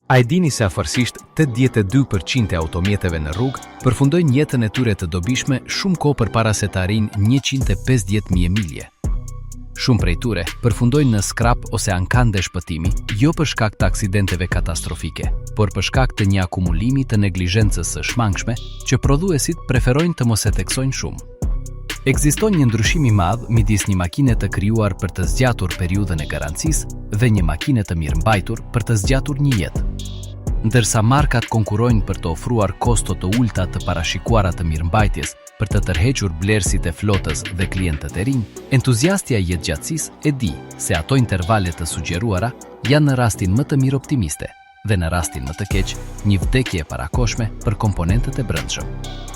A e dini se afërsisht 82 për qind e automjeteve në rrugë përfundojnë jetën e tyre të dobishme shumë kohë përpara se të arrijnë 150.000 milje? Shumë prej tyre përfundojnë në skrap ose ankande shpëtimi, jo për shkak të aksidenteve katastrofike, por për shkak të një akumulimi të neglizhencës së shmangshme që prodhuesit preferojnë të mos e theksojnë shumë. Ekziston një ndryshim i madh midis një makine të krijuar për të zgjatur periudhën e garancisë dhe një makine të mirëmbajtur për të zgjatur një jetë. Ndërsa markat konkurrojnë për të ofruar kosto të ulëta të parashikuara të mirëmbajtjes për të tërhequr blerësit e flotës dhe klientët e rinj, entuziastja e jetëgjatësisë e di se ato intervale të sugjeruara janë në rastin më të mirë optimiste dhe në rastin më të keq, një vdekje e parakohshme për komponentët e brendshëm.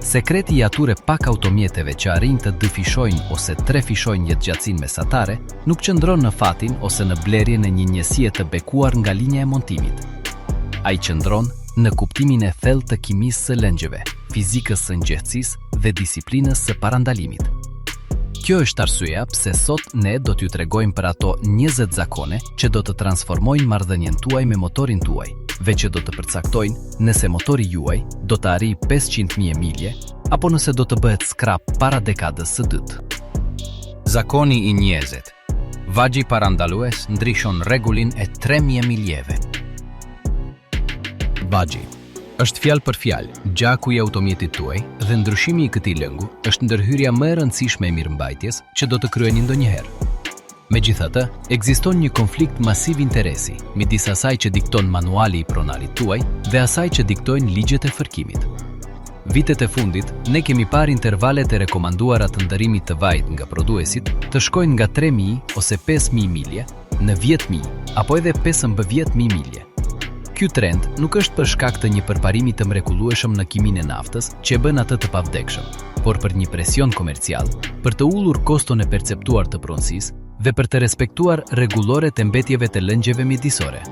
Sekreti i atyre pak automjeteve që arrijnë të dyfishojnë ose trefishojnë jetëgjatësinë mesatare, nuk qëndron në fatin ose në blerjen e një njësie të bekuar nga linja e montimit. Ai qëndron në kuptimin e thellë të kimisë së lëngjeve, fizikës së nxehtësisë dhe disiplinës së parandalimit. Kjo është arsyeja pse sot ne do t'ju tregojmë për ato 20 zakone që do të transformojnë marrëdhënien tuaj me motorin tuaj dhe që do të përcaktojnë nëse motori juaj do të arrijë 500.000 milje apo nëse do të bëhet skrap para dekadës së dytë. Zakoni i 20. Vaji parandalues ndryshon rregullin e 3000 miljeve. Vaji është fjalë për fjalë gjaku i automjetit tuaj dhe ndryshimi i këtij lëngu është ndërhyrja më e rëndësishme e mirëmbajtjes që do të kryeni ndonjëherë. Megjithatë, ekziston një konflikt masiv interesi midis asaj që dikton manuali i pronarit tuaj dhe asaj që diktojnë ligjet e fërkimit. Vitet e fundit, ne kemi parë intervalet e rekomanduara të ndërrimit të vajit nga prodhuesit të shkojnë nga 3000 ose 5000 milje në 10000 apo edhe 15000 milje. Ky trend nuk është për shkak të një përparimi të mrekullueshëm në kiminë e naftës që e bën atë të pavdekshëm, por për një presion komercial, për të ulur koston e perceptuar të pronësisë dhe për të respektuar rregulloret e mbetjeve të lëngjeve mjedisore.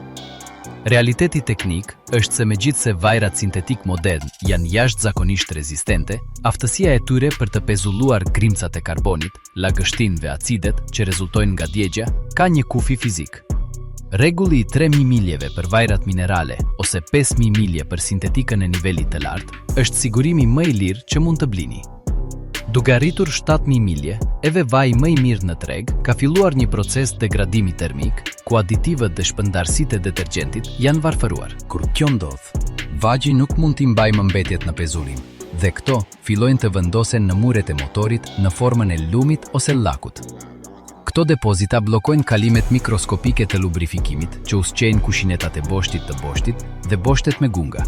Realiteti teknik është se megjithëse vajrat sintetik modern janë jashtëzakonisht rezistente, aftësia e tyre për të pezulluar grimcat e karbonit, lagështinë dhe acidet që rezultojnë nga djegia, ka një kufi fizik. Rregulli i 3000 miljeve për vajrat minerale ose 5000 milje për sintetikën e nivelit të lartë është sigurimi më i lirë që mund të blini. Duke arritur 7000 milje, edhe vaji më i mirë në treg ka filluar një proces degradimi termik, ku aditivët dhe shpërndarësit e detergjentit janë varfëruar. Kur kjo ndodh, vaji nuk mund t'i mbajë më mbetjet në pezullim dhe këto fillojnë të vendosen në muret e motorit në formën e llumit ose llakut. Këto depozita bllokojnë kalimet mikroskopike të lubrifikimit që ushqejnë kushinetat e boshtit të boshtit dhe boshtet me gunga.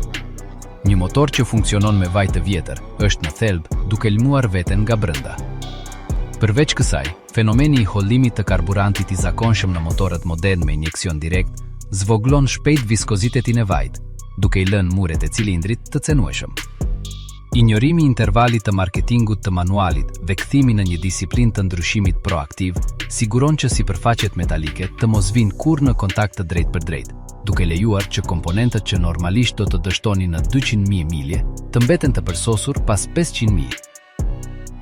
Një motor që funksionon me vaj të vjetër është në thelb duke lëmuar veten nga brenda. Përveç kësaj, fenomeni i hollimit të karburantit i zakonshëm në motorët modernë me injeksion direkt zvogëlon shpejt viskozitetin e vajit, duke i lënë muret e cilindrit të cenueshëm. Injorimi i intervalit të marketingut të manualit dhe kthimi në një disiplinë të ndryshimit proaktiv siguron që sipërfaqet metalike të mos vinë kurrë në kontakt të drejtpërdrejtë, duke lejuar që komponentët që normalisht do të dështonin në 200.000 milje të mbeten të përsosur pas 500.000.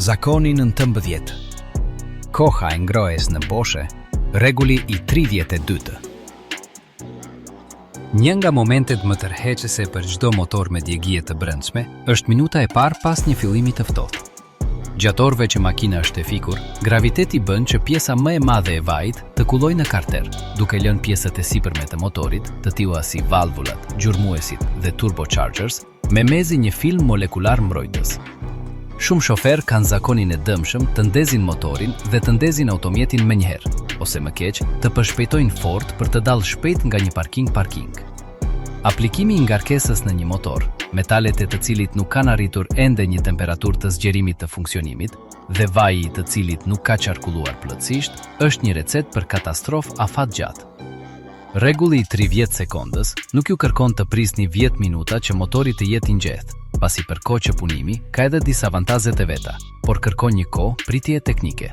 Zakoni 19. Koha e ngrohjes në boshe, rregulli i 32. Një nga momentet më tërheqëse për çdo motor me djegie të brendshme është minuta e parë pas një fillimi të ftohtë. Gjatë orëve që makina është e fikur, graviteti bën që pjesa më e madhe e vajit të kullojë në karter, duke lënë pjesët e sipërme të motorit, të tilla si valvulat, gjurmuesit dhe turbochargers, me mezi një film molekular mbrojtës. Shumë shoferë kanë zakonin e dëmshëm të ndezin motorin dhe të ndezin automjetin menjëherë, ose më keq, të përshpejtojnë fort për të dalë shpejt nga një parking parking. Aplikimi i ngarkesës në një motor, metalet e të cilit nuk kanë arritur ende një temperaturë të zgjerimit të funksionimit dhe vaji i të cilit nuk ka qarkulluar plotësisht, është një recetë për katastrofë afatgjatë. Rregulli i 30 sekondës nuk ju kërkon të prisni 10 minuta që motori të jetë i nxehtë, pasi për kohë që punimi ka edhe disavantazhet e veta, por kërkon një kohë pritjeje teknike.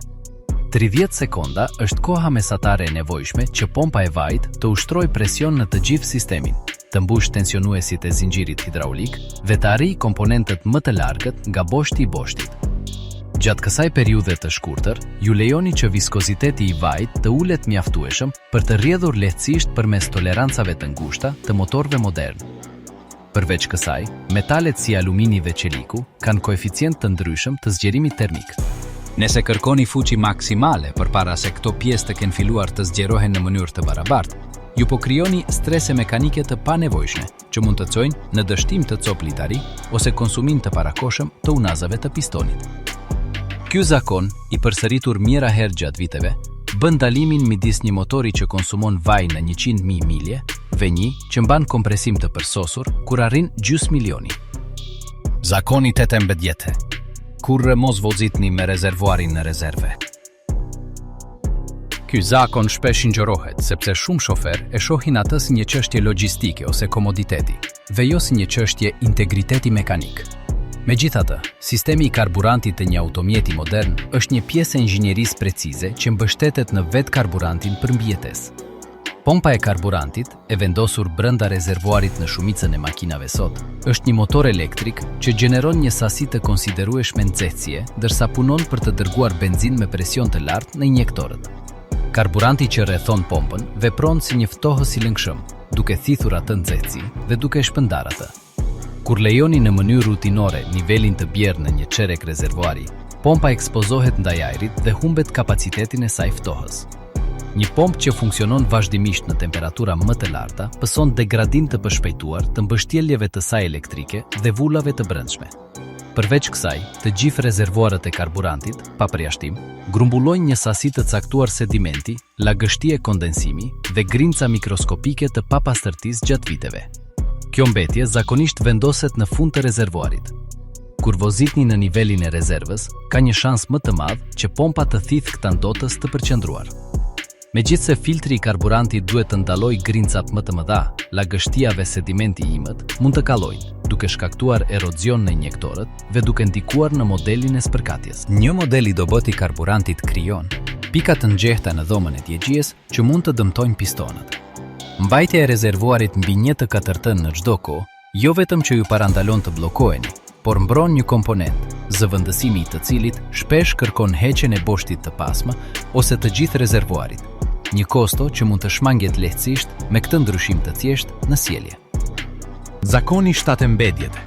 30 sekonda është koha mesatare e nevojshme që pompa e vajit të ushtrojë presion në të gjithë sistemin, të mbushë tensionuesit e zinxhirit hidraulik dhe të arrijë komponentët më të largët nga boshti i boshtit. Gjatë kësaj periudhe të shkurtër, ju lejoni që viskoziteti i vajit të ulet mjaftueshëm për të rrjedhur lehtësisht përmes tolerancave të ngushta të motorëve modernë. Përveç kësaj, metalet si alumini dhe çeliku kanë koeficient të ndryshëm të zgjerimit termik. Nëse kërkoni fuqi maksimale përpara se këto pjesë të kenë filluar të zgjerohen në mënyrë të barabartë, ju po krijoni strese mekanike të panevojshme që mund të çojnë në dështim të copë litari ose konsumim të parakohshëm të unazave të pistonit. Ky zakon, i përsëritur mijëra herë gjatë viteve, bën dallimin midis një motori që konsumon vaj në 100.000 milje dhe një që mban kompresim të përsosur kur arrin gjysmë milioni. Zakoni 18. Kurrë mos vozitni me rezervuarin në rezerve. Ky zakon shpesh injorohet, sepse shumë shoferë e shohin atë si një çështje logjistike ose komoditeti, dhe jo si një çështje integriteti mekanik. Megjithatë, sistemi i karburantit të një automjeti modern është një pjesë e inxhinierisë precize që mbështetet në vetë karburantin për mbijetesë. Pompa e karburantit, e vendosur brenda rezervuarit në shumicën e makinave sot, është një motor elektrik që gjeneron një sasi të konsiderueshme nxehtësie ndërsa punon për të dërguar benzinë me presion të lartë në injektorët. Karburanti që rrethon pompën vepron si një ftohës i lëngshëm, duke thithur atë nxehtësi dhe duke e shpërndarë atë. Kur lejoni në mënyrë rutinore nivelin të bjerë në një çerek rezervuari, pompa ekspozohet ndaj ajrit dhe humbet kapacitetin e saj ftohës. Një pompë që funksionon vazhdimisht në temperatura më të larta pëson degradim të përshpejtuar të mbështjelljeve të saj elektrike dhe vulave të brendshme. Përveç kësaj, të gjithë rezervuarët e karburantit, pa përjashtim, grumbullojnë një sasi të caktuar sedimenti, lagështie kondensimi dhe grimca mikroskopike të papastërtisë gjatë viteve. Kjo mbetje zakonisht vendoset në fund të rezervuarit. Kur vozitni në nivelin e rezervës, ka një shans më të madh që pompa të thithë këta ndotës të përqendruar. Megjithëse filtri i karburantit duhet të ndalojë grimcat më të mëdha, lagështia dhe sedimenti i imët mund të kalojnë, duke shkaktuar erozion në injektorët dhe duke ndikuar në modelin e spërkatjes. Një model i dobët i karburantit krijon pika të nxehta në dhomën e djegies që mund të dëmtojnë pistonët. Mbajtja e rezervuarit mbi një të katërtën në çdo kohë, jo vetëm që ju parandalon të bllokoheni, por mbron një komponent, zëvendësimi i të cilit shpesh kërkon heqjen e boshtit të pasmë ose të gjithë rezervuarit, një kosto që mund të shmanget lehtësisht me këtë ndryshim të thjeshtë në sjellje. Zakoni 17.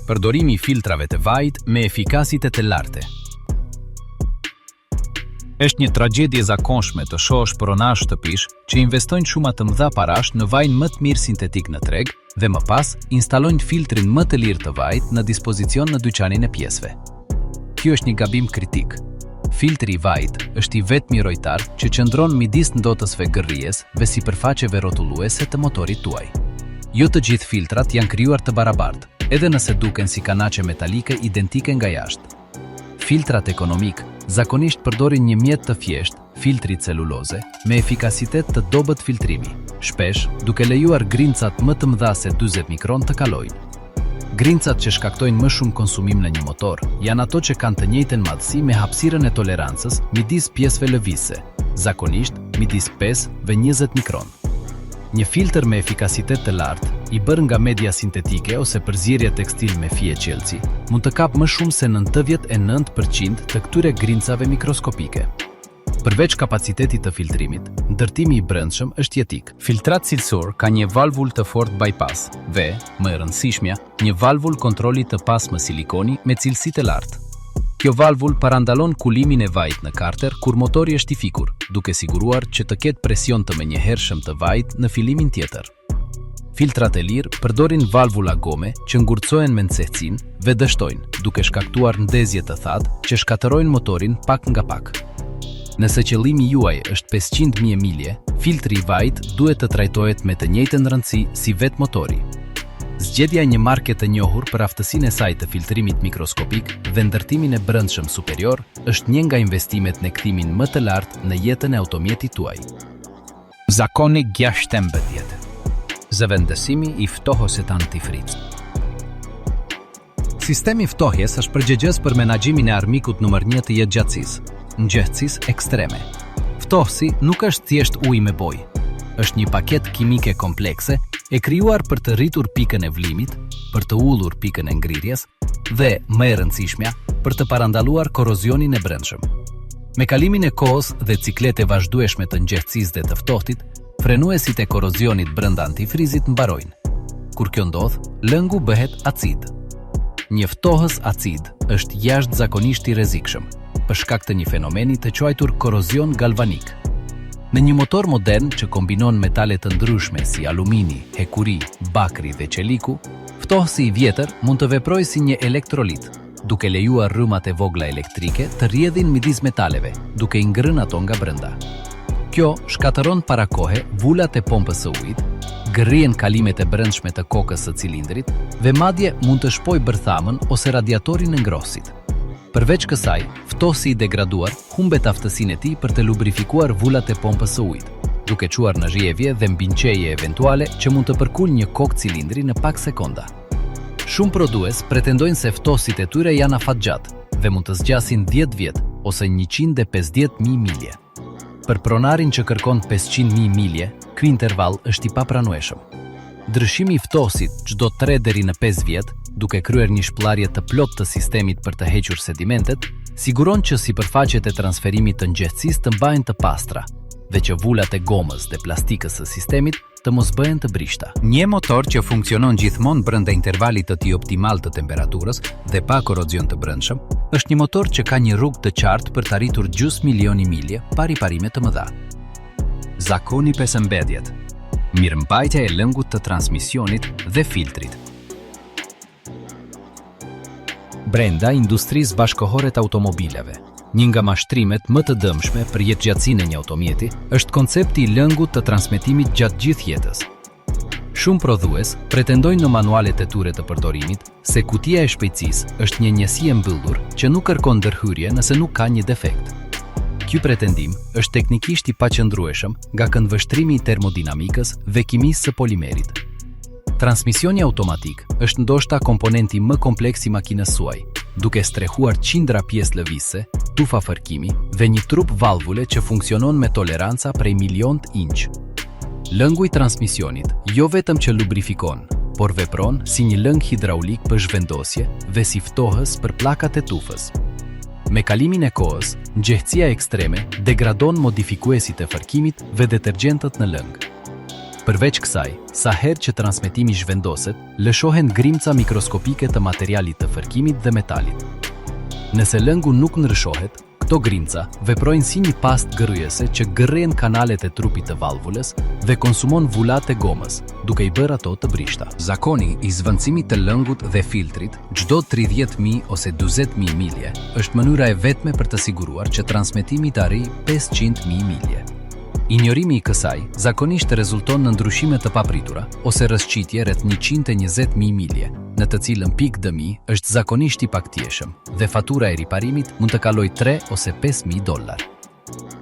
Përdorimi i filtrave të vajit me efikasitet të lartë. Është një tragjedi e zakonshme të shohësh pronarë shtëpish që investojnë shuma të mëdha parash në vajin më të mirë sintetik në treg dhe më pas instalojnë filtrin më të lirë të vajit në dispozicion në dyqanin e pjesëve. Kjo është një gabim kritik. Filtri i vajit është i vetmi rojtar që qëndron midis ndotësve gërryes dhe sipërfaqeve rrotulluese të motorit tuaj. Jo të gjithë filtrat janë krijuar të barabartë, edhe nëse duken si kanaçe metalike identike nga jashtë. Filtrat ekonomikë zakonisht përdorin një mjet të thjeshtë, filtri celuloze, me efikasitet të dobët filtrimi, shpesh duke lejuar grimcat më të mëdha se 40 mikron të kalojnë. Grimcat që shkaktojnë më shumë konsumim në një motor janë ato që kanë të njëjtën madhësi me hapësirën e tolerancës midis pjesëve lëvizëse, zakonisht midis 5 dhe 20 mikron. Një filtër me efikasitet të lartë, i bërë nga media sintetike ose përzierje tekstil me fije qelqi, mund të kapë më shumë se 99% të këtyre grimcave mikroskopike. Përveç kapacitetit të filtrimit, ndërtimi i brendshëm është jetik. Filtrat cilësorë kanë një valvul të fortë bypass dhe, më e rëndësishmja, një valvul kontrolli të pasmë silikoni me cilësi të lartë. Kjo valvul parandalon kullimin e vajit në karter kur motori është i fikur, duke siguruar që të ketë presion të menjëhershëm të vajit në fillimin tjetër. Filtrat e lirë përdorin valvula gome që ngurtësohen me nxehtësinë dhe dështojnë, duke shkaktuar ndezje të thatë që shkatërrojnë motorin pak nga pak. Nëse qëllimi juaj është 500.000 milje, filtri i vajit duhet të trajtohet me të njëjtën rëndësi si vetë motori. Zgjedhja e një marke të njohur për aftësinë e saj të filtrimit mikroskopik dhe ndërtimin e brendshëm superior është një nga investimet në kthimin më të lartë në jetën e automjetit tuaj. Zakoni 16. Zëvendësimi i ftohësit antifriz. Sistemi i ftohjes është përgjegjës për menaxhimin e armikut numër 1 të jetëgjatësisë, nxehtësisë ekstreme. Ftohësi nuk është thjesht ujë me bojë. Është një paketë kimike komplekse e krijuar për të rritur pikën e vlimit, për të ulur pikën e ngrirjes dhe, më e rëndësishmja, për të parandaluar korrozionin e brendshëm. Me kalimin e kohës dhe ciklet e vazhdueshme të nxehtësisë dhe të ftohtit, frenuesit e korrozionit brenda antifrizit mbarojnë. Kur kjo ndodh, lëngu bëhet acid. Një ftohës acid është jashtëzakonisht i rrezikshëm, për shkak të një fenomeni të quajtur korrozion galvanik. Në një motor modern që kombinon metale të ndryshme si alumini, hekuri, bakri dhe çeliku, ftohësi i vjetër mund të veprojë si një elektrolit, duke lejuar rrymat e vogla elektrike të rrjedhin midis metaleve, duke i ngrënë ato nga brenda. Kjo shkatërron para kohe vulat e pompës së ujit, gërryen kalimet e brendshme të kokës së cilindrit dhe madje mund të shpojë bërthamën ose radiatorin e ngrohësit. Përveç kësaj, ftohësi i degraduar humbet aftësinë e tij për të lubrifikuar vulat e pompës së ujit, duke çuar në rrjedhje dhe mbinxehje eventuale që mund të përkulë një kokë cilindri në pak sekonda. Shumë prodhues pretendojnë se ftohësit e tyre janë afatgjatë dhe mund të zgjasin 10 vjet ose 150.000 milje. Për pronarin që kërkon 500.000 milje, ky interval është i papranueshëm. Ndryshimi i ftohësit çdo 3 deri në 5 vjet, duke kryer një shpëlarje të plotë të sistemit për të hequr sedimentet, siguron që sipërfaqet e transferimit të nxehtësisë të mbahen të pastra dhe që vulat e gomës dhe plastikës së sistemit të mos bëhen të brishta. Një motor që funksionon gjithmonë brenda intervalit të tij optimal të temperaturës dhe pa korrozion të brendshëm, është një motor që ka një rrugë të qartë për të arritur gjysmë milioni milje pa riparime të mëdha. Zakoni 15. Mirëmbajtja e lëngut të transmisionit dhe filtrit. Brenda industrisë bashkëkohore të automobilave, një nga mashtrimet më të dëmshme për jetëgjatësinë e një automjeti është koncepti i lëngut të transmetimit gjatë gjithë jetës. Shumë prodhues pretendojnë në manualet e tyre të përdorimit se kutia e shpejtësisë është një njësi e mbyllur që nuk kërkon ndërhyrje nëse nuk ka një defekt. Ky pretendim është teknikisht i paqëndrueshëm nga këndvështrimi i termodinamikës dhe kimisë së polimerit. Transmisioni automatik është ndoshta komponenti më kompleks i makinës suaj, duke strehuar qindra pjesë lëvizëse, tufa fërkimi dhe një trup valvule që funksionon me toleranca prej milion inch. Lëngu i transmisionit jo vetëm që lubrifikon, por vepron si një lëng hidraulik për zhvendosje dhe si ftohës për pllakat e tufës. Me kalimin e kohës, nxehtësia ekstreme degradon modifikuesit e fërkimit dhe detergjentët në lëng. Përveç kësaj, sa herë që transmetimi zhvendoset, lëshohen grimca mikroskopike të materialit të fërkimit dhe metalit. Nëse lëngu nuk ndryshohet, këto grimca veprojnë si një pastë gërryese që gërryen kanalet e trupit të valvulës dhe konsumon vulat e gomës, duke i bërë ato të brishta. Zakoni i zëvendësimit të lëngut dhe filtrit çdo 30.000 ose 40.000 milje është mënyra e vetme për të siguruar që transmetimi të arrijë 500.000 milje. Injorimi i kësaj zakonisht rezulton në ndryshime të papritura ose rrëshqitje rreth 120.000 milje, në të cilën pikë dëmi është zakonisht i pakthyeshëm dhe fatura e riparimit mund të kalojë 3 ose 5.000 dollar.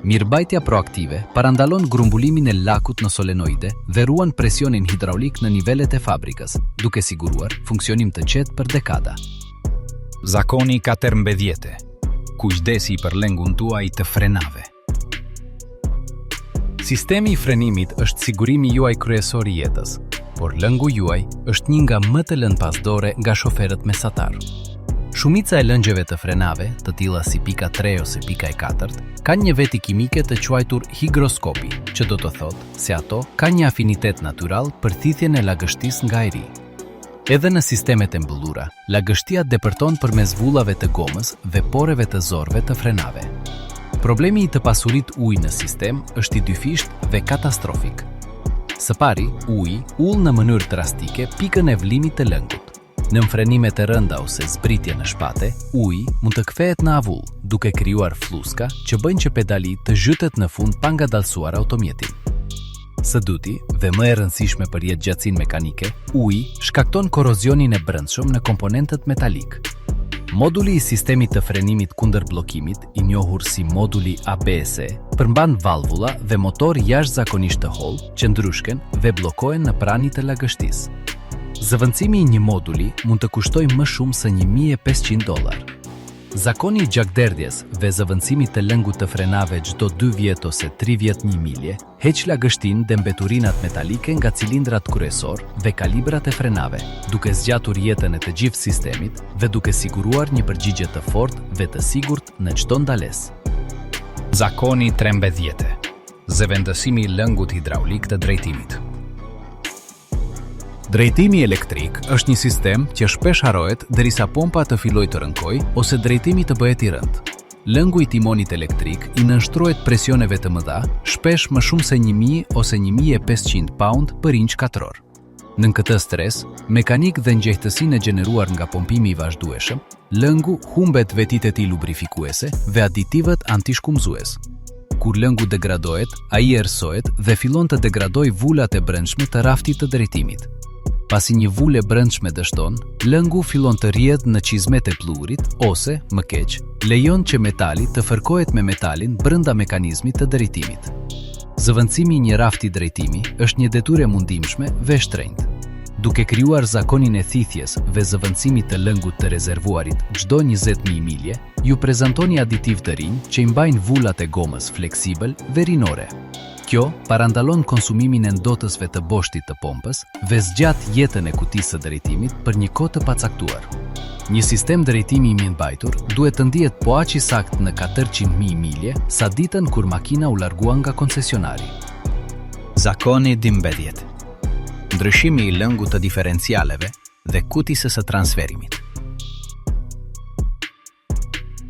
Mirëmbajtja proaktive parandalon grumbullimin e lakut në solenoide dhe ruan presionin hidraulik në nivelet e fabrikës, duke siguruar funksionim të qetë për dekada. Zakoni 14. Kujdesi për lëngun tuaj të frenave. Sistemi i frenimit është sigurimi juaj kryesor i jetës, por lëngu juaj është një nga më të lënë pas dore nga shoferët mesatar. Shumica e lëngjeve të frenave, të tilla si pika 3 ose pika e 4, kanë një veti kimike të quajtur higroskopi, që do të thotë se ato kanë një afinitet natyral për thithjen e lagështisë nga ajri. Edhe në sistemet e mbyllura, lagështia depërton përmes vullave të gomës dhe poreve të zorrëve të frenave. Problemi i të pasurit ujë në sistem është i dyfishtë dhe katastrofik. Së pari, uji ul në mënyrë drastike pikën e vlimit të lëngut. Në frenimet e rënda ose zbritje në shpate, uji mund të kthehet në avull, duke krijuar flluska që bëjnë që pedali të zhytet në fund pa ngadalësuar automjetin. Së dyti, dhe më e rëndësishme për jetëgjatësinë mekanike, uji shkakton korrozionin e brendshëm në komponentët metalikë. Moduli i sistemit të frenimit kundër bllokimit, i njohur si moduli ABS, përmban valvula dhe motor jashtëzakonisht të hollë që ndryshken dhe bllokohen në prani të lagështisë. Zëvendësimi i një moduli mund të kushtojë më shumë se 1500 dollar. Zakoni i gjakderdhjes dhe zëvendësimit të lëngut të frenave çdo dy vjet ose 30.000 milje heq lagështinë dhe mbeturinat metalike nga cilindrat kryesorë dhe kalibrat e frenave, duke zgjatur jetën e të gjithë sistemit dhe duke siguruar një përgjigje të fortë dhe të sigurt në çdo ndalesë. Zakoni 13. Zëvendësimi i lëngut hidraulik të drejtimit. Drejtimi elektrik është një sistem që shpesh harrohet derisa pompa të fillojë të rënkojë ose drejtimi të bëhet i rëndë. Lëngu i timonit elektrik i nënshtrohet presioneve të mëdha, shpesh më shumë se 1000 ose 1500 pound për inç katror. Nën këtë stres, mekanik dhe nxehtësinë e gjeneruar nga pompimi i vazhdueshëm, lëngu humbet vetitë e tij lubrifikuese dhe aditivët antishkumëzues. Kur lëngu degradohet, ai errësohet dhe fillon të degradojë vulat e brendshme të raftit të drejtimit. Pasi një vulë e brendshme dështon, lëngu fillon të rrjedhë në çizmet e pluhurit ose, më keq, lejon që metali të fërkohet me metalin brenda mekanizmit të drejtimit. Zëvendësimi i një rafti drejtimi është një detyrë e mundimshme dhe e shtrenjtë. Duke krijuar zakonin e thithjes dhe zëvendësimit të lëngut të rezervuarit çdo 20.000 milje, ju prezantoni aditivë të rinj që i mbajnë vulat e gomës fleksibël dhe rinore. Kjo parandalon konsumimin e ndotësve të boshtit të pompës dhe zgjat jetën e kutisë së drejtimit për një kohë të pacaktuar. Një sistem drejtimi i mirëmbajtur duhet të ndihet po aq i saktë në 400.000 milje sa ditën kur makina u largua nga koncesionari. Zakoni 12. Ndryshimi i lëngut të diferencialeve dhe kutisë së transferimit.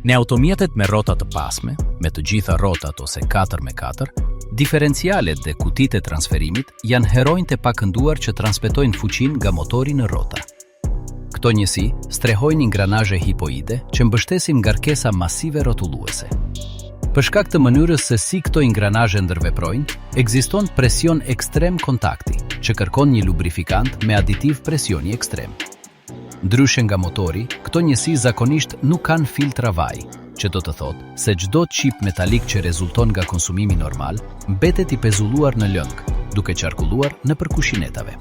Në automjetet me rrota të pasme, me të gjitha rrotat ose 4 me 4, diferencialet dhe kutitë e transferimit janë heronjtë e pakënduar që transmetojnë fuqinë nga motori në rrota. Këto njësi strehojnë ingranazhe hipoide që mbështesin ngarkesa masive rrotulluese. Për shkak të mënyrës se si këto ingranazhe ndërveprojnë, ekziston presion ekstrem kontakti, që kërkon një lubrifikant me aditiv presioni ekstrem. Ndryshe nga motori, këto njësi zakonisht nuk kanë filtra vaji, që do të thotë se çdo çip metalik që rezulton nga konsumimi normal mbetet i pezulluar në lëng, duke qarkulluar nëpër kushinetave.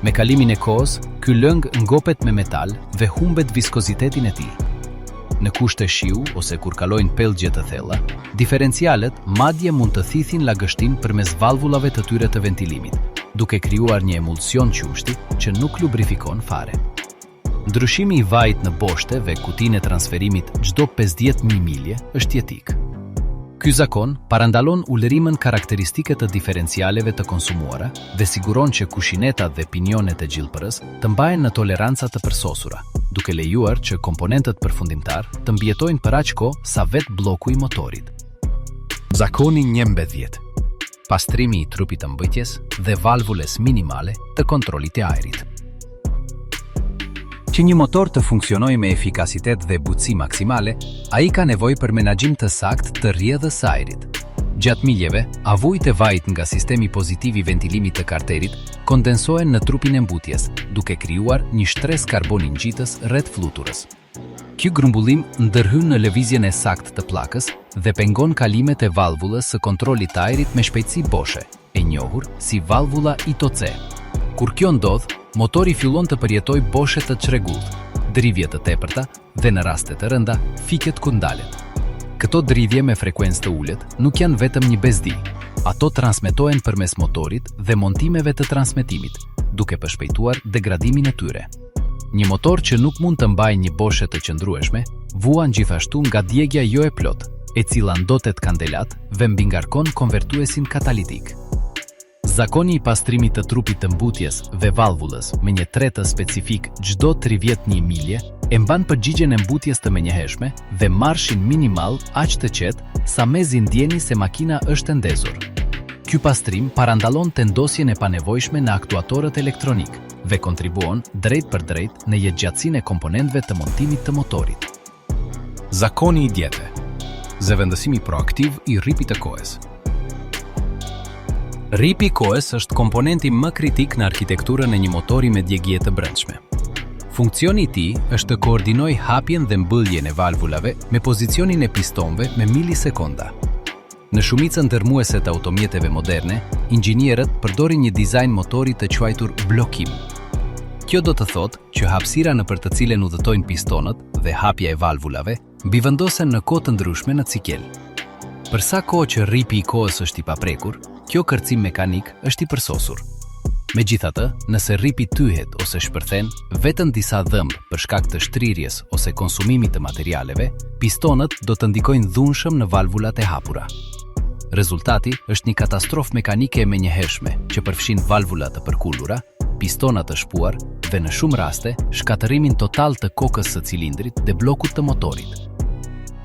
Me kalimin e kohës, ky lëng ngopet me metal dhe humbet viskozitetin e tij. Në kushte shiu ose kur kalojnë pellgje të thella, diferencialët madje mund të thithin lagështinë përmes valvulave të tyre të ventilimit, duke krijuar një emulsion qumështi që nuk lubrifikon fare. Ndryshimi i vajit në boshte dhe kutinë e transferimit çdo 50.000 milje është jetik. Ky zakon parandalon ulërimën karakteristike të diferencialeve të konsumuara dhe siguron që kushinetat dhe pinionet e gjilpërës të mbahen në toleranca të përsosura, duke lejuar që komponentët përfundimtarë të mbijetojnë për aq kohë sa vetë blloku i motorit. Zakoni 11. Pastrimi i trupit të mbutjes dhe valvules minimale të kontrollit të ajrit. Që një motor të funksionojë me efikasitet dhe butësi maksimale, ai ka nevojë për menaxhim të saktë të rrjedhës së ajrit. Gjatë miljeve, avujt e vajit nga sistemi pozitiv i ventilimit të karterit kondensohen në trupin e mbutjes, duke krijuar një shtresë karboni ngjitës rreth fluturës. Ky grumbullim ndërhyn në lëvizjen e saktë të pllakës dhe pengon kalimet e valvulës së kontrollit të ajrit me shpejtësi boshe, e njohur si valvula ITOC. Kur kjo ndodh, motori fillon të përjetojë boshe të çrregullt, dridhje të tepërta dhe në raste të rënda, fiket kur ndalet. Këto dridhje me frekuencë të ulët nuk janë vetëm një bezdi. Ato transmetohen përmes motorit dhe montimeve të transmetimit, duke përshpejtuar degradimin e tyre. Një motor që nuk mund të mbajë një boshe të qëndrueshme, vuan gjithashtu nga djegia jo e plotë, e cila ndotet kandelat dhe mbingarkon konvertuesin katalitik. Zakoni i pastrimit të trupit të mbutjes dhe valvulës me një tretës specifik çdo 30.000 milje e mban përgjigjen e mbutjes të menjëhershme dhe marshin minimal aq të qetë sa mezi ndjeni se makina është e ndezur. Ky pastrim parandalon tendosjen e panevojshme në aktuatorët elektronikë dhe kontribuon drejtpërdrejt në jetëgjatësinë e komponentëve të montimit të motorit. Zakoni i dhjete. Zëvendësimi proaktiv i rripit të koes. Rripi i koes është komponenti më kritik në arkitekturën e një motori me djegie të brendshme. Funksioni i tij është të koordinojë hapjen dhe mbylljen e valvulave me pozicionin e pistonëve me milisekonda. Në shumicën dërrmuese të automjeteve moderne, inxhinierët përdorin një dizajn motori të quajtur bllokim. Kjo do të thotë që hapësira nëpër të cilën udhëtojnë pistonët dhe hapja e valvulave mbivendosen në kohë të ndryshme në cikël. Për sa kohë që rripi i kohës është i paprekur, kjo kërcim mekanik është i përsosur. Megjithatë, nëse rripi thyhet ose shpërthen vetëm disa dhëmbë për shkak të shtrirjes ose konsumimit të materialeve, pistonët do të ndikojnë dhunshëm në valvulat e hapura. Rezultati është një katastrofë mekanike e menjëhershme që përfshin valvula të përkulura, pistona të shpuar dhe në shumë raste shkatërrimin total të kokës së cilindrit dhe bllokut të motorit.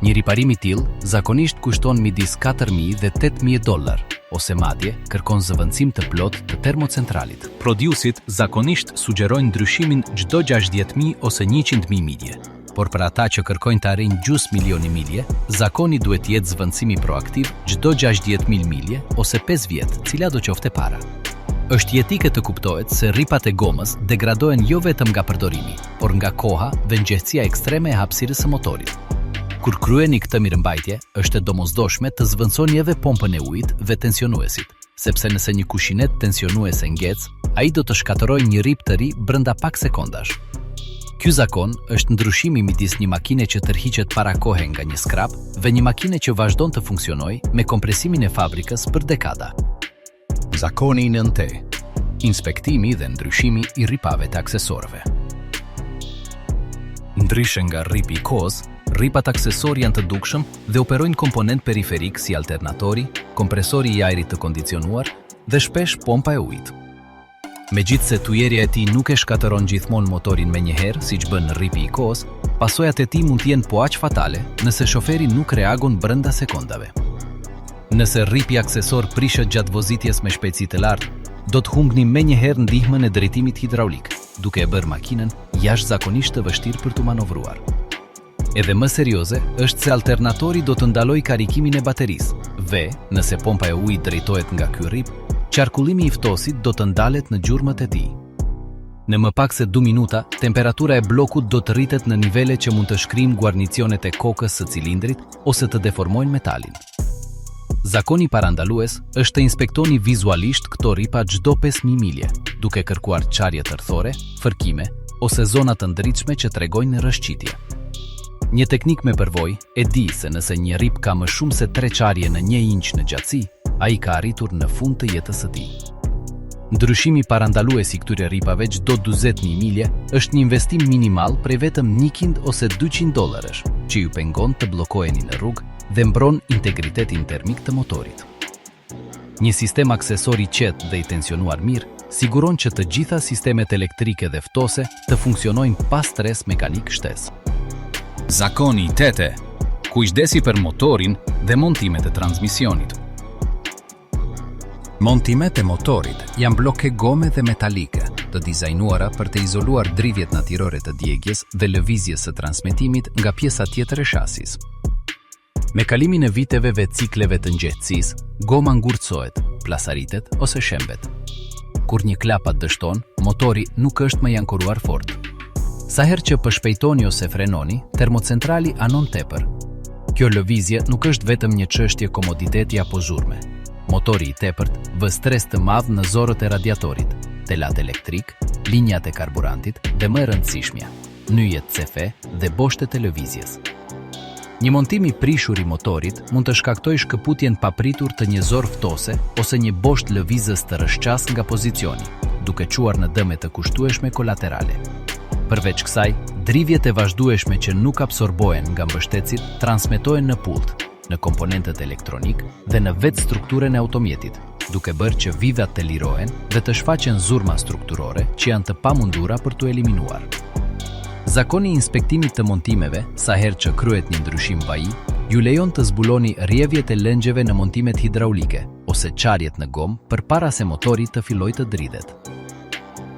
Një riparim i tillë zakonisht kushton midis 4.000 dhe 8.000 dollarë, ose madje kërkon zëvendësim të plotë të termocentralit. Prodhuesit zakonisht sugjerojnë ndryshimin çdo 60.000 ose 100.000 milje. Por për ata që kërkojnë të arrijnë gjysmë milioni milje, zakoni duhet të jetë zëvendësimi proaktiv çdo 60.000 milje ose 5 vjet, cila do qoftë e para. Është jetike të kuptohet se rripat e gomës degradohen jo vetëm nga përdorimi, por nga koha dhe nxehtësia ekstreme e hapësirës së motorit. Kur kryeni këtë mirëmbajtje, është e domosdoshme të zëvendësoni edhe pompën e ujit dhe tensionuesit, sepse nëse një kushinetë tensionuese ngec, ai do të shkatërrojë një rrip të ri brenda pak sekondash. Ky zakon është ndryshimi midis një makine që tërhiqet para kohe nga një skrap dhe një makine që vazhdon të funksionojë me kompresimin e fabrikës për dekada. Zakoni i nëntë, inspektimi dhe ndryshimi i rripave të aksesorëve. Ndryshe nga rripi i kohës, rripat aksesorë janë të dukshëm dhe operojnë komponentë periferikë si alternatori, kompresori i ajrit të kondicionuar dhe shpesh pompa e ujit. Megjithëse thyerja e tij nuk e shkatërron gjithmonë motorin menjëherë, siç bën rripi i kohës, pasojat e tij mund të jenë po aq fatale nëse shoferi nuk reagon brenda sekondave. Nëse rripi aksesor prishet gjatë vozitjes me shpejtësi të lartë, do të humbni menjëherë ndihmën e drejtimit hidraulik, duke e bërë makinën jashtëzakonisht të vështirë për t'u manovruar. Edhe më serioze është se alternatori do të ndalojë karikimin e baterisë dhe, nëse pompa e ujit drejtohet nga ky rrip, qarkullimi i ftohësit do të ndalet në gjurmët e tij. Në më pak se 2 minuta, temperatura e bllokut do të rritet në nivele që mund të shkrijnë guarnicionet e kokës së cilindrit ose të deformojnë metalin. Zakoni parandalues është të inspektoni vizualisht këto rripa çdo 5000 milje, duke kërkuar çarje tërthore, fërkime ose zona të ndritshme që tregojnë rrëshqitje. Një teknik me përvojë e di se nëse një rrip ka më shumë se 3 çarje në 1 inç në gjatësi, ai ka arritur në fund të jetës së tij. Ndryshimi parandalues i këtyre rripave çdo 40.000 milje është një investim minimal prej vetëm 100 ose 200 dollarësh, që ju pengon të bllokoheni në rrugë dhe mbron integritetin termik të motorit. Një sistem aksesor i qetë dhe i tensionuar mirë siguron që të gjitha sistemet elektrike dhe ftohëse të funksionojnë pa stres mekanik shtesë. Zakoni i tetë, kujdesi për motorin dhe montimet e transmisionit. Montimet e motorit janë blloke gome dhe metalike, të dizajnuara për të izoluar dridhjet natyrore të djegies dhe lëvizjes së transmetimit nga pjesa tjetër e shasisë. Me kalimin e viteve dhe cikleve të nxehtësisë, goma ngurtësohet, plasaritet ose shembet. Kur një klapa dështon, motori nuk është më i ankoruar fort. Sa herë që përshpejtoni ose frenoni, termocentrali anon tepër. Kjo lëvizje nuk është vetëm një çështje komoditeti apo zhurme. Motori i tepërt vë stres të madh në zorrët e radiatorit, telat elektrik, linjat e karburantit dhe më e rëndësishmja, nyjet CF dhe boshtet e lëvizjes. Një montim i prishur i motorit mund të shkaktojë shkëputjen papritur të një zorrë ftohëse ose një bosht lëvizës të rrëshqasë nga pozicioni, duke çuar në dëme të kushtueshme kolaterale. Përveç kësaj, dridhjet e vazhdueshme që nuk absorbohen nga mbështetësit transmetohen në pult, në komponentët elektronikë dhe në vetë strukturën e automjetit, duke bërë që vidhat të lirohen dhe të shfaqen zhurma strukturore që janë të pamundura për t'u eliminuar. Zakoni i inspektimit të montimeve, sa herë që kryhet një ndryshim vaji, ju lejon të zbuloni rrjedhjet e lëngjeve në montimet hidraulike ose çarjet në gomë përpara se motori të fillojë të dridhet.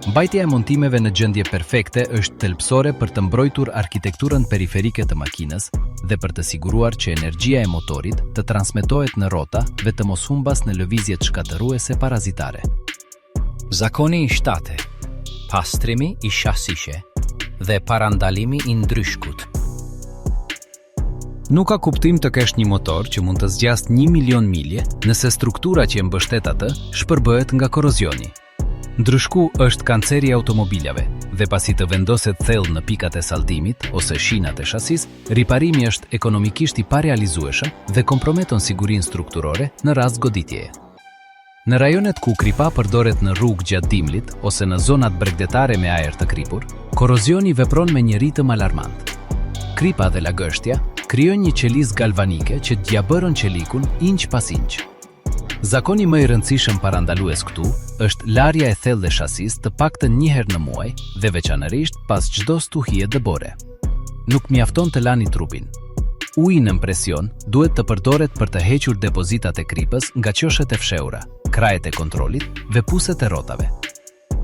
Mbajtja e montimeve në gjendje perfekte është thelbësore për të mbrojtur arkitekturën periferike të makinës dhe për të siguruar që energjia e motorit të transmetohet në rrota dhe të mos humbasë në lëvizjet shkatërruese parazitare. Zakoni i shtatë, pastrimi i shasisë dhe parandalimi i ndryshkut. Nuk ka kuptim të kesh një motor që mund të zgjasë 1 milion milje nëse struktura që e mbështet atë shpërbëhet nga korrozioni. Ndryshku është kanceri i automobilave Dhe pasi të vendoset thellë në pikat e saldimit ose shinat e shasisë, riparimi është ekonomikisht i parealizueshëm dhe komprometon sigurinë strukturore në rast goditjeje. Në rajonet ku kripa përdoret në rrugë gjatë dimlit ose në zonat bregdetare me ajër të kripur, korrozioni vepron me një ritëm alarmant. Kripa dhe lagështia krijojnë një qelizë galvanike që gllabëron çelikun inç pas inç. Zakoni më i rëndësishëm parandalues këtu është larja e thellë e shasisë të paktën një herë në muaj dhe veçanërisht pas çdo stuhie dëbore. Nuk mjafton të lani trupin. Uji nën presion duhet të përdoret për të hequr depozitat e kripës nga qoshet e fshehura, krajet e kontrollit dhe puset e rrotave.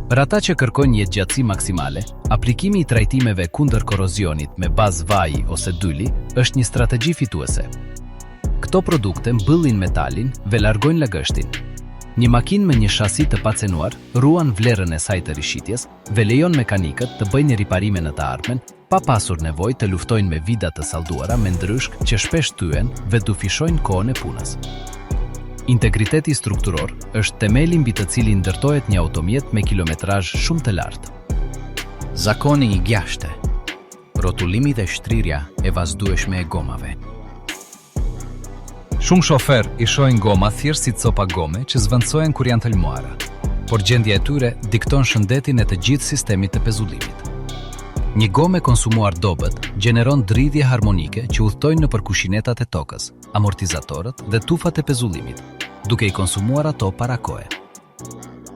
Për ata që kërkojnë jetëgjatësi maksimale, aplikimi i trajtimeve kundër korrozionit me bazë vaji ose dyli është një strategji fituese. Këto produkte mbyllin metalin dhe largojnë lagështinë. Një makinë me një shasi të pacenuar ruan vlerën e saj të rishitjes dhe lejon mekanikët të bëjnë riparime në të ardhmen pa pasur nevojë të luftojnë me vida të salduara me ndryshk që shpesh thyhen dhe dyfishojnë kohën e punës. Integriteti strukturor është themeli mbi të cilin ndërtohet një automjet me kilometrazh shumë të lartë. Zakoni i gjashtë, Rrotullimi dhe shtrirja e vazhdueshme e gomave. Shumë shoferë i shohin gomat thjesht si copa gome që zëvendësohen kur janë të lëmuara, por gjendja e tyre dikton shëndetin e të gjithë sistemit të pezullimit. Një gomë e konsumuar dobët gjeneron dridhje harmonike që udhëtojnë nëpër kushinetat e tokës, amortizatorët dhe tufat e pezullimit, duke i konsumuar ato para kohe.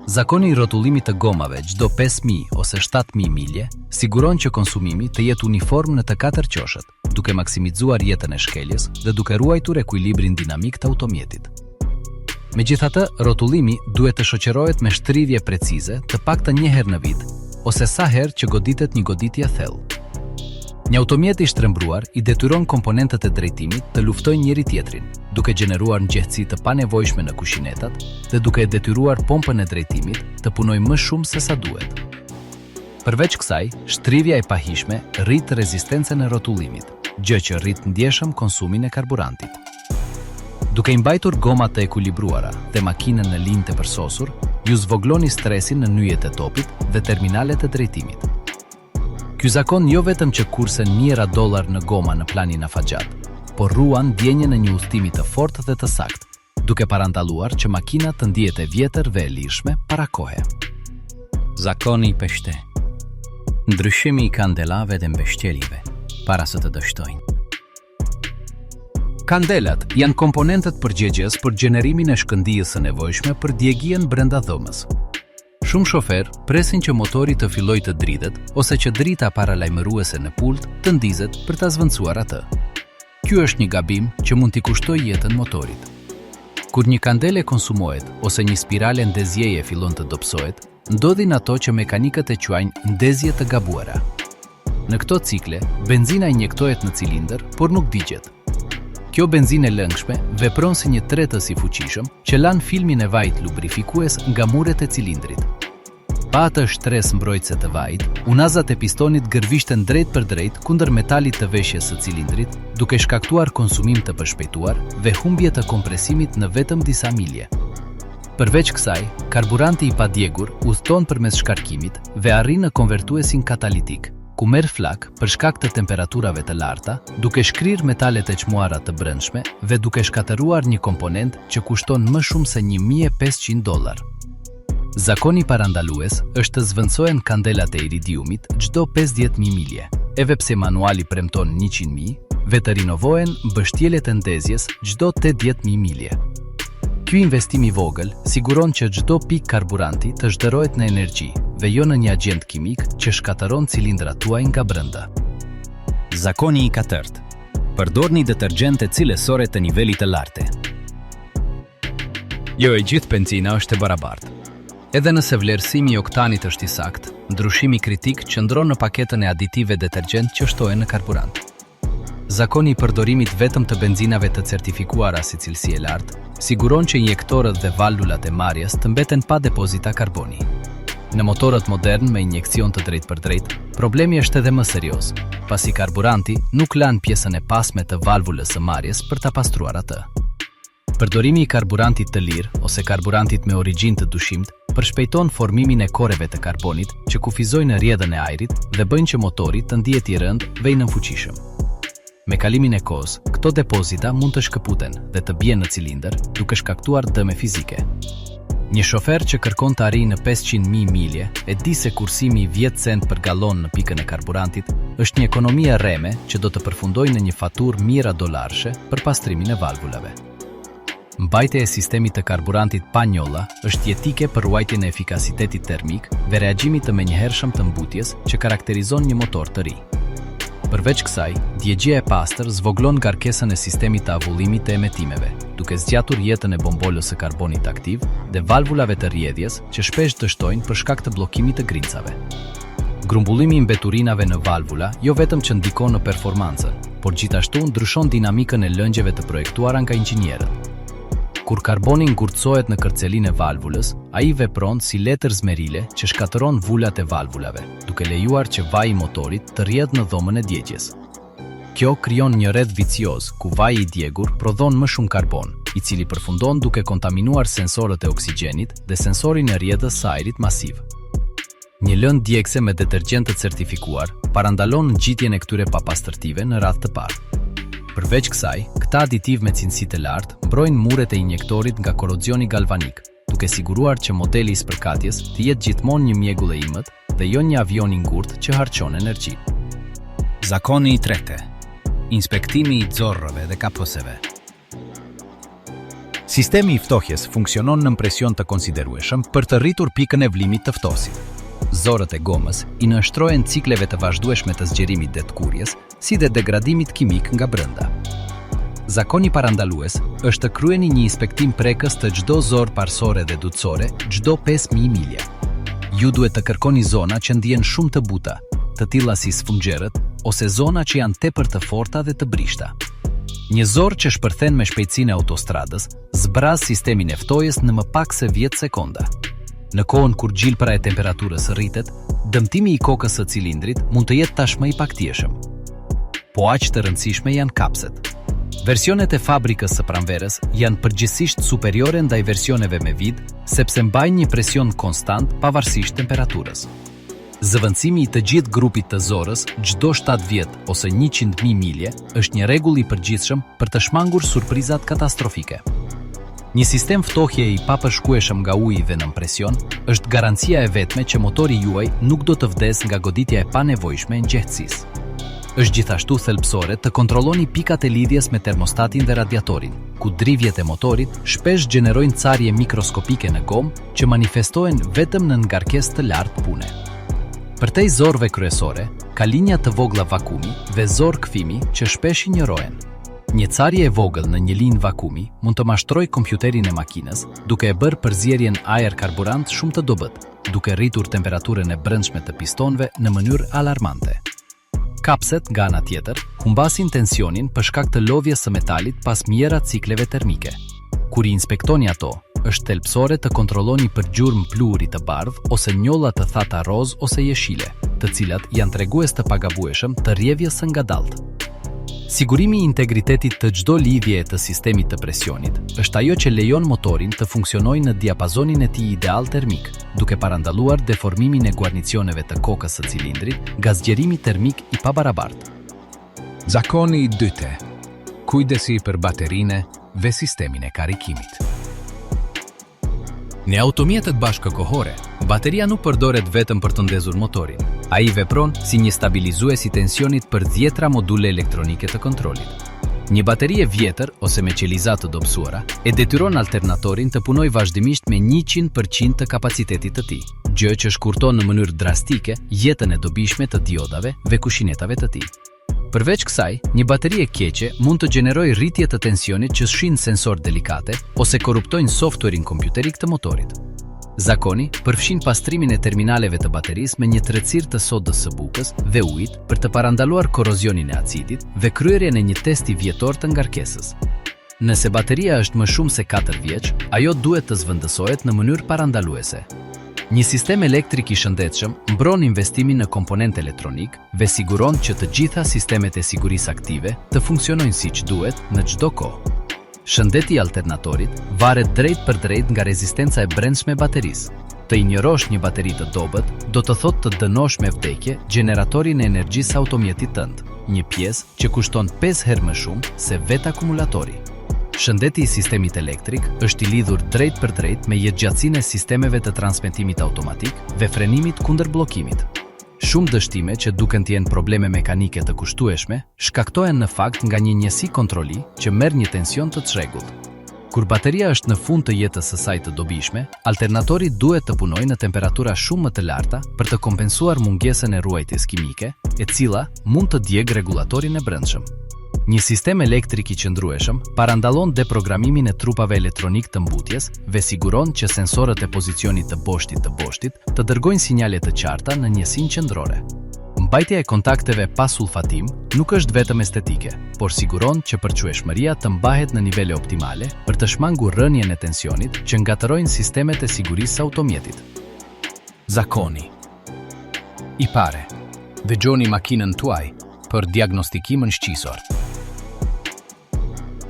Zakoni i rrotullimit të gomave çdo 5000 ose 7000 milje siguron që konsumimi të jetë uniform në të katër qoshet, duke maksimizuar jetën e shkeljes dhe duke ruajtur ekuilibrin dinamik të automjetit. Megjithatë, rrotullimi duhet të shoqërohet me shtrirje precize të paktën një herë në vit ose sa herë që goditet një goditje e thellë. Një automjet i shtrembëruar i detyron komponentët e drejtimit të luftojnë njëri-tjetrin, duke gjeneruar nxehtësi të panevojshme në kushinetat dhe duke e detyruar pompën e drejtimit të punojë më shumë se sa duhet. Përveç kësaj, shtrirja e pahijshme rrit rezistencën e rrotullimit, gjë që rrit ndjeshëm konsumin e karburantit. Duke i mbajtur gomat të ekuilibruara dhe makinën në linjë të përsosur, ju zvogëloni stresin në nyjet e topit dhe terminalet e drejtimit. Ky zakon jo vetëm që kursen mijëra dollarë në goma në planin afatgjatë, por ruan ndjenjën e një udhëtimi të fortë dhe të saktë, duke parandaluar që makina të ndihet e vjetër dhe e lirshme para kohe. Zakoni i pestë. Ndryshimi i kandelave dhe mbështjelljeve para se të dështojnë. Kandelat janë komponentët përgjegjës për gjenerimin e shkëndijës së nevojshme për djegien brenda dhomës. Shumë shoferë presin që motori të fillojë të dridhet ose që drita paralajmëruese në pult të ndizet për ta zëvendësuar atë. Ky është një gabim që mund t'i kushtojë jetën motorit. Kur një kandele konsumohet ose një spirale ndezjeje fillon të dobësohet, ndodhin ato që mekanikët e quajnë ndezje të gabuara. Në këto cikle, benzina injektohet në cilindër, por nuk digjet. Kjo benzinë e lëngshme vepron si një tretës i fuqishëm që lan filmin e vajit lubrifikues nga muret e cilindrit. Pa atë shtresë mbrojtëse të vajit, unazat e pistonit gërvishten drejtpërdrejt kundër metalit të veshjes së cilindrit, duke shkaktuar konsumim të përshpejtuar dhe humbje të kompresimit në vetëm disa milje. Përveç kësaj, karburanti i padjegur udhëton përmes shkarkimit dhe arrin në konvertuesin katalitik, ku merr flakë për shkak të temperaturave të larta, duke shkrirë metalet e çmuara të brendshme dhe duke shkatërruar një komponent që kushton më shumë se 1500 dollarë. Zakoni parandalues është të zëvendësohen kandelat e iridiumit çdo 50.000 milje, edhe pse manuali premton 100.000, dhe të rinovohen mbështjelljet e ndezjes çdo 80.000 milje. Ky investim i vogël siguron që çdo pikë karburanti të shndërrohet në energji dhe jo në një agjent kimik që shkatërron cilindrat tuaj nga brenda. Zakoni i katërt. Përdorni detergjente cilësore të nivelit të lartë. Jo e gjithë benzina është e barabartë. Edhe nëse vlerësimi i oktanit është i saktë, ndryshimi kritik qëndron në paketën e aditivëve detergjent që shtohen në karburant. Zakoni i përdorimit vetëm të benzinave të certifikuara si cilësi e lartë, siguron që injektorët dhe valvulat e marrjes të mbeten pa depozita karboni. Në motorët modernë me injeksion të drejtpërdrejtë, problemi është edhe më serioz, pasi karburanti nuk lan pjesën e pasme të valvulës së marrjes për ta pastruar atë. Përdorimi i karburantit të lirë ose karburantit me origjinë të dyshimtë përshpejton formimin e koreve të karbonit që kufizojnë rrjedhën e ajrit dhe bëjnë që motori të ndihet i rëndë dhe i nënfuqishëm. Me kalimin e kohës, këto depozita mund të shkëputen dhe të bien në cilindër, duke shkaktuar dëme fizike. Një shofer që kërkon të arrijë në 500.000 milje e di se kursimi i 10 cent për gallon në pikën e karburantit është një ekonomi e rreme që do të përfundojë në një faturë mijëra dollarëshe për pastrimin e valvulave. Mbajtja e sistemit të karburantit pa njolla është jetike për ruajtjen e efikasitetit termik dhe reagimit të menjëhershëm të mbutjes që karakterizon një motor të ri. Përveç kësaj, djegia e pastër zvogëlon ngarkesën e sistemit të avullimit të emetimeve, duke zgjatur jetën e bombolës së karbonit aktiv dhe valvulave të rrjedhjes që shpesh dështojnë për shkak të bllokimit të grincave. Grumbullimi i mbeturinave në valvula jo vetëm që ndikon në performancën, por gjithashtu ndryshon dinamikën e lëngjeve të projektuara nga inxhinierët. Kur karboni ngurtësohet në kërcelinë e valvulës, ai vepron si letër zmerile që shkatërron vulat e valvulave, duke lejuar që vaji i motorit të rrjedhë në dhomën e djegies. Kjo krijon një rreth vicioz ku vaji i djegur prodhon më shumë karbon, i cili përfundon duke kontaminuar sensorët e oksigjenit dhe sensorin e rrjedhës së ajrit masiv. Një lëndë djegëse me detergjent të certifikuar parandalon ngjitjen e këtyre papastërtive në radhë të parë. Përveç kësaj, këta aditivë me cilësi të lartë mbrojnë muret e injektorit nga korrozioni galvanik, duke siguruar që modeli i spërkatjes të jetë gjithmonë një mjegull e imët dhe jo një avion i ngurtë që harxhon energji. Zakoni i tretë, Inspektimi i zorrëve dhe kapëseve. Sistemi i ftohjes funksionon nën presion të konsiderueshëm për të rritur pikën e vlimit të ftohësit. Zorrët e gomës i nënshtrohen cikleve të vazhdueshme të zgjerimit dhe tkurrjes, si dhe degradimit kimik nga brenda. Zakoni parandalues është të kryeni një inspektim prekës të çdo zorrë parësore dhe dytësore çdo 5000 milje. Ju duhet të kërkoni zona që ndihen shumë të buta, të tilla si sfungjerët ose zona që janë tepër të forta dhe të brishta. Një zorrë që shpërthen me shpejtësinë e autostradës zbraz sistemin e ftohjes në më pak se 10 sekonda. Në kohën kur gjilpëra e temperaturës rritet, dëmtimi i kokës së cilindrit mund të jetë tashmë i pakthyeshëm. Po aq të rëndësishme janë kapëset. Versionet e fabrikës së pranverës janë përgjithësisht superiore ndaj versioneve me vid, sepse mbajnë një presion konstant pavarësisht temperaturës. Zëvendësimi i të gjithë grupit të zorrës çdo 7 vjet ose 100.000 milje është një rregull i përgjithshëm për të shmangur surprizat katastrofike. Një sistem ftohje i papërshkueshëm nga uji dhe nën presion është garancia e vetme që motori juaj nuk do të vdesë nga goditja e panevojshme e nxehtësisë. Është gjithashtu thelbësore të kontrolloni pikat e lidhjes me termostatin dhe radiatorin, ku dridhjet e motorit shpesh gjenerojnë carje mikroskopike në gomë që manifestohen vetëm në ngarkesë të lartë pune. Përtej zorrëve kryesore, ka linja të vogla vakumi dhe zorrë kthimi që shpesh injorohen. Një carje e vogël në një linjë vakumi mund të mashtrojë kompjuterin e makinës, duke e bërë përzierjen ajër-karburant shumë të dobët, duke rritur temperaturën e brendshme të pistonëve në mënyrë alarmante. Kapëset, nga ana tjetër, humbasin tensionin për shkak të lodhjes së metalit pas mijëra cikleve termike. Kur i inspektoni ato, është thelbësore të kontrolloni për gjurmë pluhuri të bardhë ose njolla të thata rozë ose jeshile, të cilat janë tregues të pagabueshëm të rrjedhjes së ngadaltë. Sigurimi i integritetit të çdo lidhjeje të sistemit të presionit është ajo që lejon motorin të funksionojë në diapazonin e tij ideal termik, duke parandaluar deformimin e guarnicioneve të kokës së cilindrit nga zgjerimi termik i pabarabartë. Zakoni i dytë, kujdesi për baterinë dhe sistemin e karikimit. Në automjetet bashkëkohore, bateria nuk përdoret vetëm për të ndezur motorin. Ai vepron si një stabilizues i tensionit për dhjetra module elektronike të kontrollit. Një bateri e vjetër ose me qeliza të dobësuara e detyron alternatorin të punojë vazhdimisht me 100% të kapacitetit të tij, gjë që shkurton në mënyrë drastike jetën e dobishme të diodave dhe kushinetave të tij. Përveç kësaj, një bateri e keqe mund të gjenerojë rritje të tensionit që shyn sensorë delikate ose korruptojnë software-in kompjuterik të motorit. Zakoni përfshin pastrimin e terminaleve të baterisë me një tretësirë të sodës së bukës dhe ujit për të parandaluar korrozionin e acidit dhe kryerjen e një testi vjetor të ngarkesës. Nëse bateria është më shumë se 4 vjeç, ajo duhet të zëvendësohet në mënyrë parandaluese. Një sistem elektrik i shëndetshëm mbron investimin në komponentë elektronikë dhe siguron që të gjitha sistemet e sigurisë aktive të funksionojnë siç duhet në çdo kohë. Shëndeti i alternatorit varet drejtpërdrejt nga rezistenca e brendshme e baterisë. Të injorosh një bateri të dobët do të thotë të dënosh me vdekje gjeneratorin e energjisë së automjetit tënd, një pjesë që kushton 5 herë më shumë se vetë akumulatori. Shëndeti i sistemit elektrik është i lidhur drejtpërdrejt me jetëgjatësinë e sistemeve të transmetimit automatik dhe frenimit kundër bllokimit. Shumë dështime që duken të jenë probleme mekanike të kushtueshme, shkaktohen në fakt nga një njësi kontrolli që merr një tension të çrregullt. Kur bateria është në fund të jetës së saj të dobishme, alternatori duhet të punojë në temperatura shumë më të larta për të kompensuar mungesën e ruajtjes kimike, e cila mund të djegë rregullatorin e brendshëm. Një sistem elektrik i qëndrueshëm parandalon deprogramimin e trupave elektronikë të mbutjes dhe siguron që sensorët e pozicionit të boshtit të boshtit të dërgojnë sinjale të qarta në njësinë qendrore. Mbajtja e kontakteve pa sulfatim nuk është vetëm estetike, por siguron që përçueshmëria të mbahet në nivele optimale për të shmangur rënien e tensionit që ngatërrojnë sistemet e sigurisë së automjetit. Zakoni i pare, dëgjoni makinën tuaj për diagnostikimin shqisor.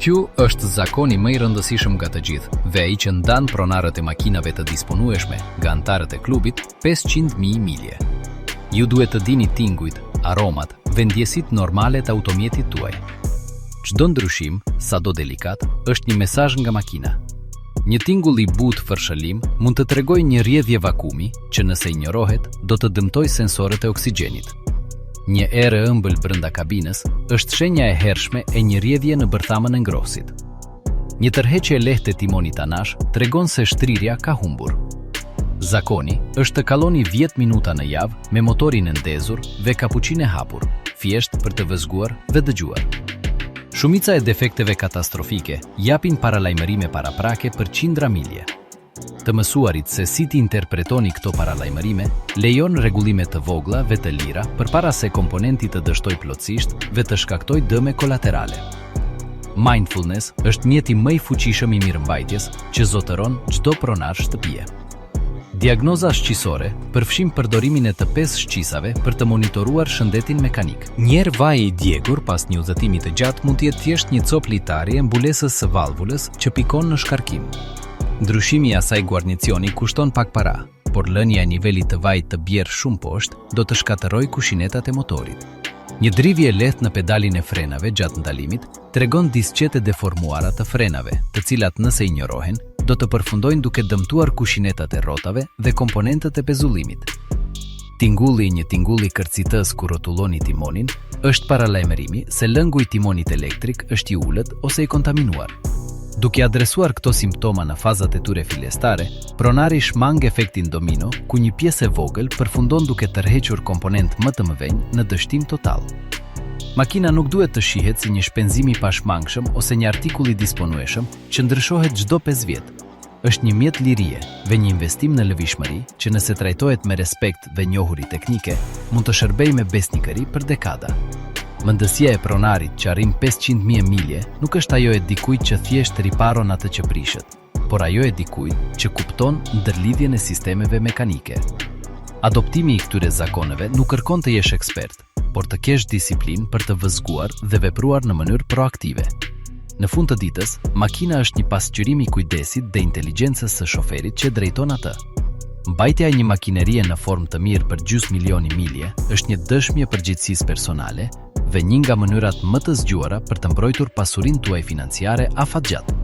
Ky është zakoni më i rëndësishëm nga të gjithë dhe ai që ndan pronarët e makinave të disponueshme nga anëtarët e klubit 500.000 milje. Ju duhet të dini tingujt, aromat dhe ndjesitë normale të automjetit tuaj. Çdo ndryshim, sado delikat, është një mesazh nga makina. Një tingull i butë fërshëllim mund të tregojë një rrjedhje vakumi që nëse injorohet, do të dëmtojë sensorët e oksigjenit. Një erë e ëmbël brenda kabinës është shenja e hershme e një rrjedhje në bërthamën e ngrohësit. Një tërheqje e lehtë e timonit anash tregon se shtrirja ka humbur. Zakoni është të kaloni 10 minuta në javë me motorin e ndezur dhe kapuçin e hapur, thjesht për të vëzhguar dhe dëgjuar. Shumica e defekteve katastrofike japin paralajmërime paraprake për qindra milje. Të mësuarit se si t'i interpretoni këto paralajmërime lejon rregullime të vogla dhe të lira përpara se komponenti të dështojë plotësisht dhe të shkaktojë dëme kolaterale. Mindfulness është mjeti më i fuqishëm i mirëmbajtjes që zotëron çdo pronar shtëpie. Diagnoza shqisore përfshin përdorimin e të pesë shqisave për të monitoruar shëndetin mekanik. Një erë vaji i djegur pas një udhëtimi të gjatë mund të jetë thjesht një copë litari e mbulesës së valvulës që pikon në shkarkim. Ndryshimi i asaj guarnicioni kushton pak para, por lënia e nivelit të vajit të bjerë shumë poshtë do të shkatërrojë kushinetat e motorit. Një dridhje e lehtë në pedalin e frenave gjatë ndalimit tregon disqet e deformuara të frenave, të cilat nëse injorohen, do të përfundojnë duke dëmtuar kushinetat e rrotave dhe komponentët e pezullimit. Tingulli i një tingulli kërcitës kur rrotulloni timonin është paralajmërimi se lëngu i timonit elektrik është i ulët ose i kontaminuar. Duke adresuar këto simptoma në fazat e tyre fillestare, pronari shmang efektin domino, ku një pjesë e vogël përfundon duke tërhequr komponentë më të mëdhenj në dështim total. Makina nuk duhet të shihet si një shpenzim i pashmangshëm ose një artikull i disponueshëm që ndryshohet çdo 5 vjet. Është një mjet lirie dhe një investim në lëvizshmëri që nëse trajtohet me respekt dhe njohuri teknike, mund të shërbejë me besnikëri për dekada. Mendësia e pronarit që arrin 500.000 milje nuk është ajo e dikujt që thjesht riparon atë që prishet, por ajo e dikujt që kupton ndërlidhjen e sistemeve mekanike. Adoptimi i këtyre zakoneve nuk kërkon të jesh ekspert, por të kesh disiplinë për të vëzhguar dhe vepruar në mënyrë proaktive. Në fund të ditës, makina është një pasqyrim i kujdesit dhe inteligjencës së shoferit që drejton atë. Mbajtja e një makinerie në formë të mirë për gjysmë milioni milje është një dëshmi e përgjegjësisë personale dhe një nga mënyrat më të zgjuara për të mbrojtur pasurinë tuaj financiare afatgjatë.